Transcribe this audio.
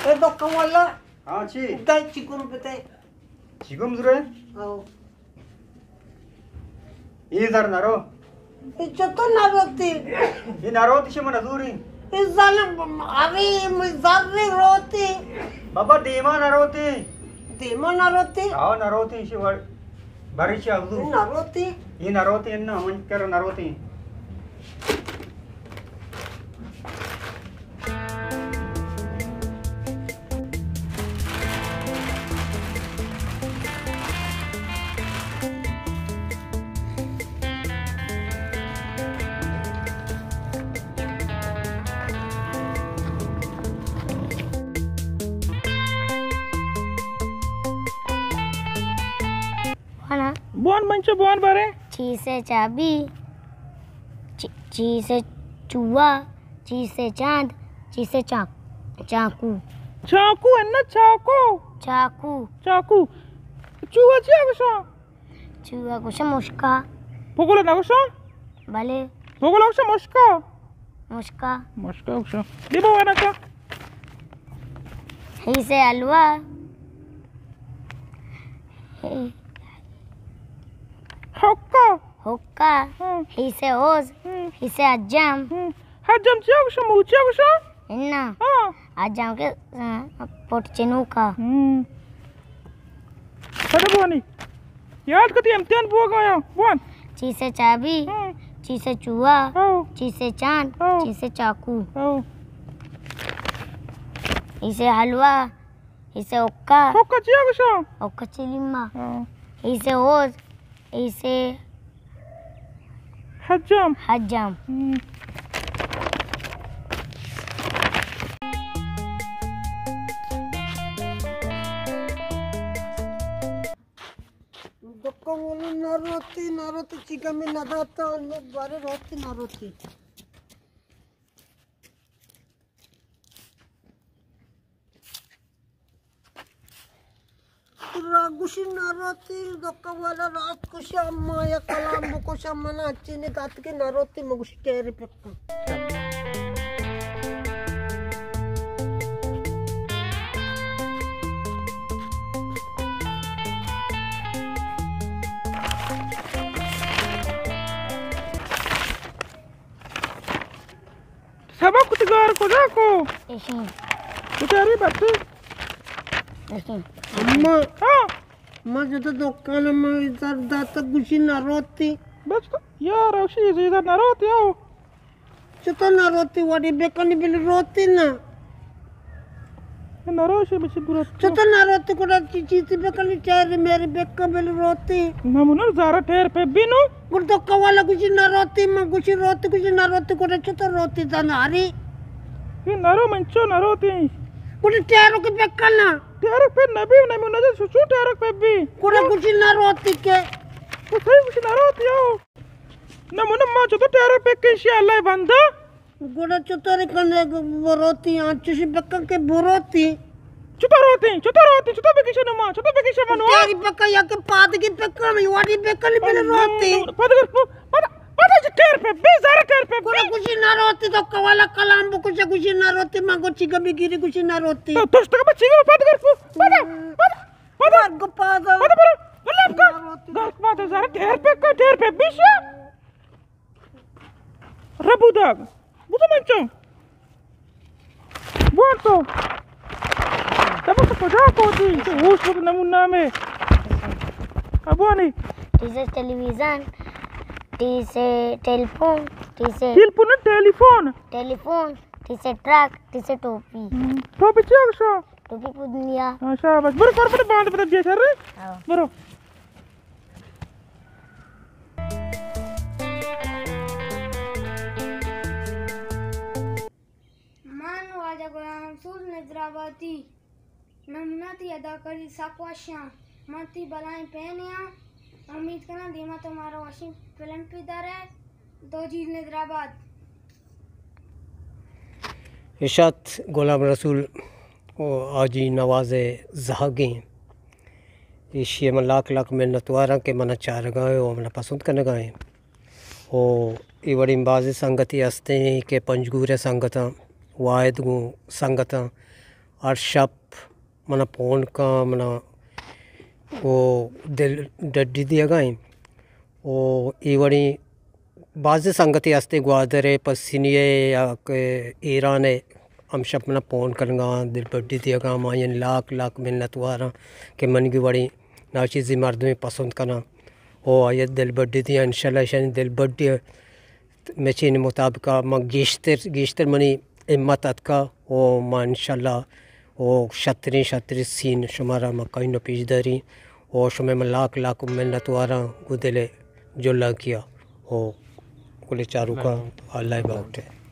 اے دکان والا۔ ہاں چی؟ دے چکم بتے۔ چکم زورے؟ او۔ اے در نرو۔ اے چطور نروتی؟ اے نروتی شما نزوری۔ اے ظالم، ارے، مئی زر روتی۔ بابا، دیما نروتی۔ دیما نروتی؟ آو، نروتی، شی وڑ۔ بری چی ابدو؟ نروتی۔ اے نروتی، انا، من کر نروتی۔ بوان منچو بوان بارے۔ چیسے چابی، چی-، چیسے چوہا، چیسے چاند، چیسے چا-، چاکو۔ چاکو اناں، چاکو۔ چاکو۔ چاکو۔ چوہا چیا گوشاں؟ چوہا گوشاں مشکا۔ پگل نہ گوشاں؟ بلے۔ پگل گوشاں مشکا۔ مشکا۔ مشکا گوشاں۔ دیما وانا کا۔ ہیسے حلوا۔ حقا۔ حقا۔ ہاں۔ ہیسے اوز۔ ہاں۔ ہیسے حجام۔ ہاں۔ حجام چیا گوشاں؟ مو چیا گوشاں؟ انا۔ ہاں۔ حجام کے، آ، پٹ چنوکا۔ ہم۔ پدا بوانی۔ یاد کتی امتحان بوگا یا۔ بوان۔ چیسے چابی، ہاں۔ چیسے چوہا، ہاں۔ چیسے چاند، ہاں۔ چیسے چاکو۔ ہاں۔ ایسے حلوا، ایسے اوکا۔ اوکا چیا گوشاں؟ اوکا چلیما۔ ہاں۔ ایسے اوز، ایسے حجام۔ حجام۔ ہم۔ دکان والا نہ روتی، نہ روتی، چیگا میں نہ داتا، نہ بارے روتی، نہ روتی۔ را گوشی نہ روتی، دکان والا رات کشا، ما یا کلام بکشا، منا اچی نے دات کے نہ روتی، مگوشی ٹیرے پکا۔ سبق کتی گار کجا کو؟ ایشی۔ بیچاری بچے۔ ایشی۔ اما۔ ہاں۔ ما جتا دکان ما زر داتا گوشی نہ روتی۔ بس تو یار اوشی زیدہ نہ روتی آو۔ چطور نہ روتی؟ وڑی بکنی بل روتی نا۔ نہ روشی بچی برت۔ چطور نہ روتی؟ گڑا چی چیزی بکنی، چہرے میرے بکن بل روتی۔ نمونہ زارا ٹیر پہ بینو۔ گڑ تو کوالا گوشی نہ روتی، من گوشی روتی، گوشی نہ روتی، گڑا چطور روتی زناری؟ یہ نہ رو من چو نہ روتی۔ گڑا ٹیرو کے بکن نا۔ ٹیرو پہ نبی، نمونہ جو سوچو ٹیرو پہ بی۔ گڑا گوشی نہ روتی کے۔ تو صحیح گوشی نہ روتی ہو۔ نمونہ ما چطور ٹیرو پہ کن شی اللہ بندہ۔ گڑا چطوری کنے بروتی، آنچوشی بکن کہ بروتی۔ چطور روتی؟ چطور روتی؟ چطور بکشے نما؟ چطور بکشے منو؟ تیاری بکن یا کہ پادگی بکن، وڑی بکن بل روتی۔ پادگر پو-، پاد-، پاد اج ٹیر پہ بی، زارا ٹیر پہ بی۔ گڑا گوشی نہ روتی تو کوالا کلام بکشے گوشی نہ روتی، من گو چیگا بگیری گوشی نہ روتی۔ تو تشتگ بچی گا پادگر پو-، پاد، پاد، پاد۔ مرگ پادا۔ پاد برو، بلے کا؟ گرک پادا زارا ٹیر پہ کا، ٹیر پہ بیشا۔ ربودگ۔ بودو منچو۔ بوان تو۔ تبو تو کجا کو دی؟ تو ہوش بود نمون نامے۔ ابوانی۔ ٹیسے ٹیلی ویژن، ٹیسے ٹیلیفون، ٹیسے ٹیلیفون، ٹیلیفون۔ ٹیلیفون، ٹیسے ٹرک، ٹیسے ٹوپی۔ ہم، ٹوپی چی آگشا؟ ٹوپی پودنیا۔ ہاں، شاباش۔ برو کار پتے باند پتے جے سر۔ ہاں۔ برو۔ من واجہ غلام رسول نظرآبادی۔ نمونہ تی اداکاری سک وشاں۔ من تی بلائیں پینے آں۔ امید کناں دیما تو مارا وشیں فلم پی دارے۔ دو جیل نظرآباد۔ اشات غلام رسول و حاجی نواز زہگیں۔ ایشی ء من لاکھ لاکھ منتواراں کہ من چارگا ء و من پسند کنگا ء۔ و اے وڑیں بازیں سنگتے ہستیں کہ پنجگور ء سنگتاں، واحد گوں سنگتاں، ہر شپ منا پون کن، منا او دل ڈڈی دیگا ایں۔ او ای وڑیں بازیں سنگتے ہستے گوادر ء، پسنی ء یا کہ ایران ء، ہم شپ منا پون کنگا، دلبڈی دیگا، ما یعنی لاکھ لاکھ منت واراں کہ منگی وڑیں ناچیزی مردمے پسند کناں۔ او آئی دلبڈی دیاں، انشاءاللہ اشانی دلبڈی مچین مطابق ما گیشتر، گیشتر منی ہمت اتکا۔ او ما انشاءاللہ او شتریں شتریں سین شمارا ما کئین پیش داریں۔ او شمئے من لاکھ لاکھ منت واراں گوں دل جلانکیا۔ او کل چاروکاں اللہ باوٹ ء۔